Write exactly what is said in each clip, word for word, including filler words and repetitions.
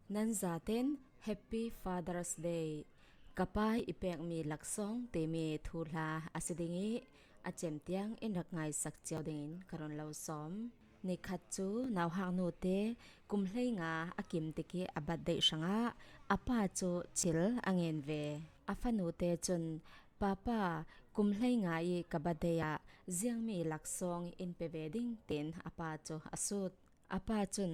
Nan zaten Happy Father's Day. Ka pa i pekmi laksawng timi thuhla a si ding ih, a cem tiang in rak ngaisak cio dingin ka run lo sawm. Nikhat cu nauhak nute kum hleinga a kim tikih a bat deih hrangah a pa cu thil a ngen ve. A fanute cun, "Papa, kum hleinga ih ka bat deih ah ziangmi laksawng in pe ve ding," tiin a pa cu a sut. A pa cun,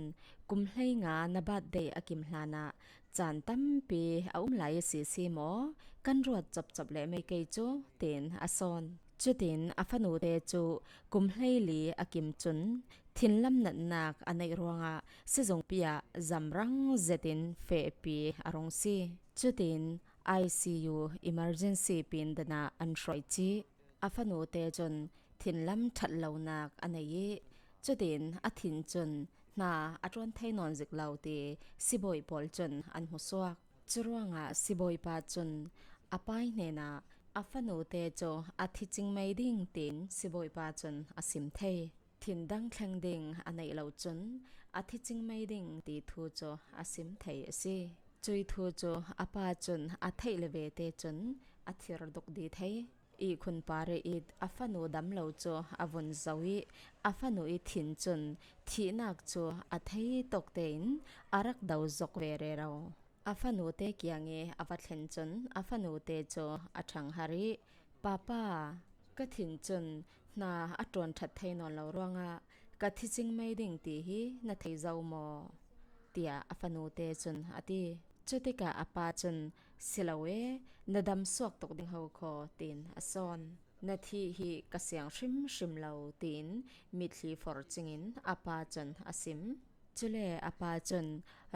"Kum hleinga na bat deih a kim hlanah caan tampi a um lai a si si maw? Kan ruat copcop leh mei kei cu," tiin a sawn. Cutin a fanute cu kum hleili a kim cun thinlam natnak a neih ruangah sizungpi ah zamrang zetin fehpi a rung si. Cutin I C U emergency pindan ah an hruai cih. A fanute cun thinlam ṭhat lonak a nei ih, cutin a thin cun hna a ṭuan thei nawn zik lo ti sibawi pawl cun an hmusuak. Curuangah sibawipa cun a pa ih hnenah, "A fanute cu a thi cingmei ding," tiin sibawipa cun a sim thei. Thin dang thleng ding a neih lo cun a thi cingmei ding ti thu cu a sim thei a si. Cuih thu cu a pa cun a theih le vete cun a thir duk di thei. Ihkhun par ih a fanu dam lo cu a vun zoh ih a fanu ih thin cun thihnak cu a thei tawk tein a rak do zok ve rero. A fanute kiang ih a va thlen cun a fanute cu a ṭhanghar ih, "Papa, ka thin cun hna a ṭuan ṭhat thei nawn lo ruangah ka thi cingmei ding ti hi na thei zo maw?" tiah a fanute cun a ti. Cutikah a pa cun, "Si lo e, na dam suak tuk ding ho khaw," tiin a sawn. "Na thih hi ka siang hrimhrim lo," tiin mitthli for cingin a pa cun a sim. Cule a pa cun,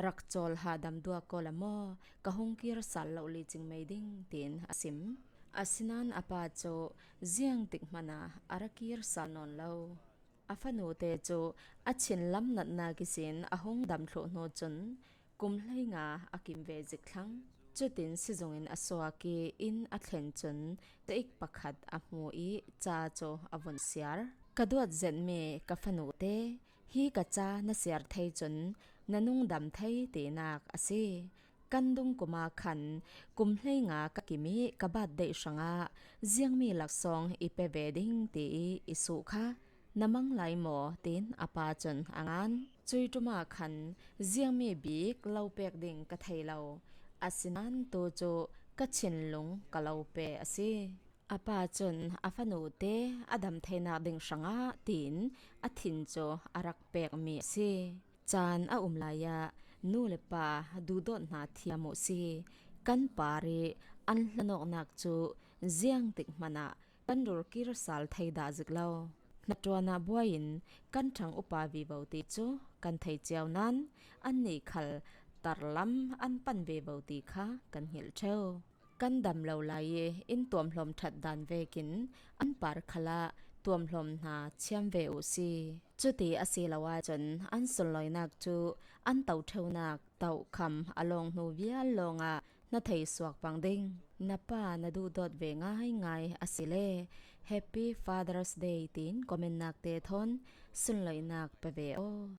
"Rak cawl hahdam duak ko la maw, ka hung kir sal lo li cingmei ding," tiin a sim. Asinain a pa cu ziangtik hmanah a ra kir sal nawn lo. A fanute cu a thinlam natnak ihsin a hung dam thluh hnu cun kum hleinga a kim ve zik thlang. Cutin sizungin a suak ih inn a thlen cun caik pakhat a hmu ih ca cu a vun siar. "Ka duat zetmi ka fanute, hi ka ca na siar thei cun na nung dam thei," tinak a si. "Kan dungkum ah khan kum hleinga ka kim ih ka bat deih hrangah ziangmi laksawng i pe ve ding ti ih i suh kha na mang lai maw?" tiin a pa cun a ngan. "Cuih ṭum ah khan ziangmi bik lo pek ding ka thei lo, asinain tu cu ka thinlung ka lo pe a si." A pa cun a fanute a dam theinak ding hrangah tiin a thin cu a rak pekmi a si. Caan a um lai ah nu le pa duhdawt hna thiam uh si. Kan par ih an hlanawknak cu ziangtik hmanah kan rul kir sal thei dah zik lo. Hnaṭuan ah buai in kan ṭhang upa vivo ti cu kan thei cio nain annih khal tarlam an pan vivo ti kha kan hngilh ṭheu. Kan dam lo lai ih in tuamhlawm ṭhat dan vekin an par khalah tuamhlawm hna thiam ve uh si. Cuti a si lo ahcun an sunlawinak cu an toṭheunak tohkham a lawng hnu vial lawngah na thei suak pang ding. Na pa na duhdawt ve ngaingai a si le Happy Father's Day tiin comment-nak te thawn sunlawinak pe ve aw.